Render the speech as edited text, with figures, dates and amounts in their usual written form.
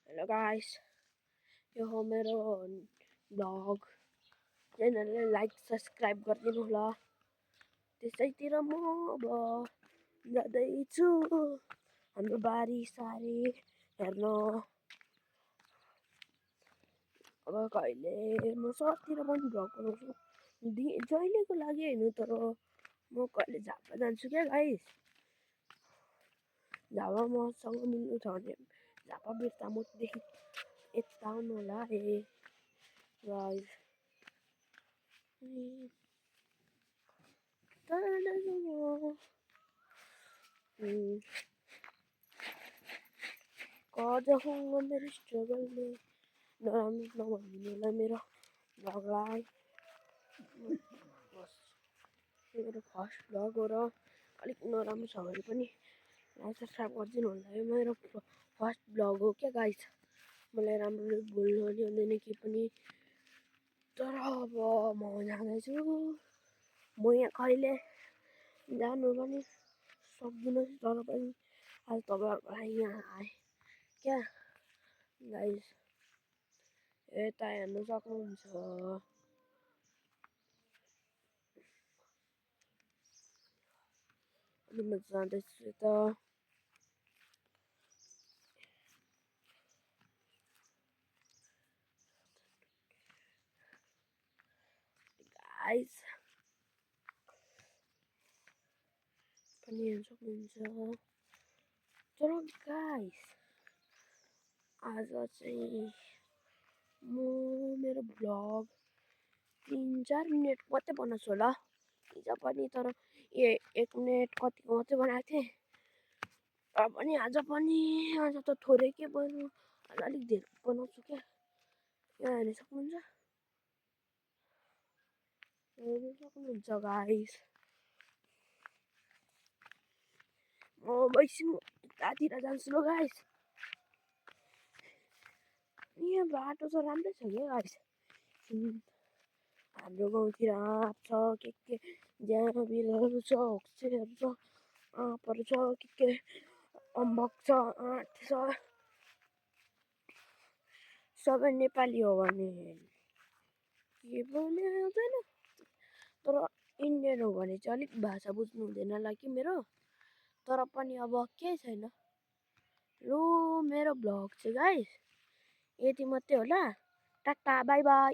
Hello guys, यो हो मेरो ब्लग। च्यानललाई लाइक सब्सक्राइब गरिदिनु होला। त्यसैतिर म अब जाँदैछु हाम्रो बारी सारी हेर्न। अब कहिले म सहरतिर पनि भ्लग बनाउँछु, जहिलेको लागि होइन, तर म कहिले झापा जान्छु क्या गाइस। झापा मसँग मिल्नु छ भने झापा बिर्तामोडदेखि यता आउनु होला है गाइस। कहाँ जाऊँगा मेरो स्ट्रगल में, नराम्रो नभनिदिनु होला मेरो भ्लगलाई। मेरो फर्स्ट भ्लग हो र अलिक नराम्रो छ भने पनि लाइक सब्सक्राइब गरिदिनु होला। यो मेरो फर्स्ट भ्लग हो क्या गाइस। मलाई राम्रो बोल्नु नि आउँदैन के पनि, तर अब म जाँदैछु। म यहाँ कहिले जानु पनि सक्दिनँ, तर पनि आज तपाईँहरूलाई यहाँ आएँ क्या गाइस। यता हेर्नु सक्नुहुन्छ, अनि म जाँदैछु यता। गाइस पनि हेर्नु सक्नुहुन्छ, तर गाइस आज चाहिँ म मेरो भ्लग 3-4 मिनट मात्रै बनाउँछु होला हिजो पनि, तर 1 मिनट कतिको मात्रै बनाएको थिएँ। तर पनि आज त थोरै के बनाउँ, आज अलिक धेरै बनाउँछु क्या। यहाँ हेर्नु सक्नुहुन्छ गाइस। म बैसिम उतातिर जान्छु ल गाइस। यहाँ बाटो त राम्रै छ क्या गाइस। हाम्रो गाउँतिर आँप छ, के ज्यामिलहरू छ, होक्सेहरू छ, आँपहरू छ, के अम्बक छ, आँट छ। सबै नेपाली हो भने के पनि आउँदैन, तर इन्डियन हो भने चाहिँ अलिक भाषा बुझ्नु हुँदैन होला कि मेरो। तर पनि अब केही छैन। लु मेरो भ्लग चाहिँ गाइस यति मात्रै होला। Tata bye by.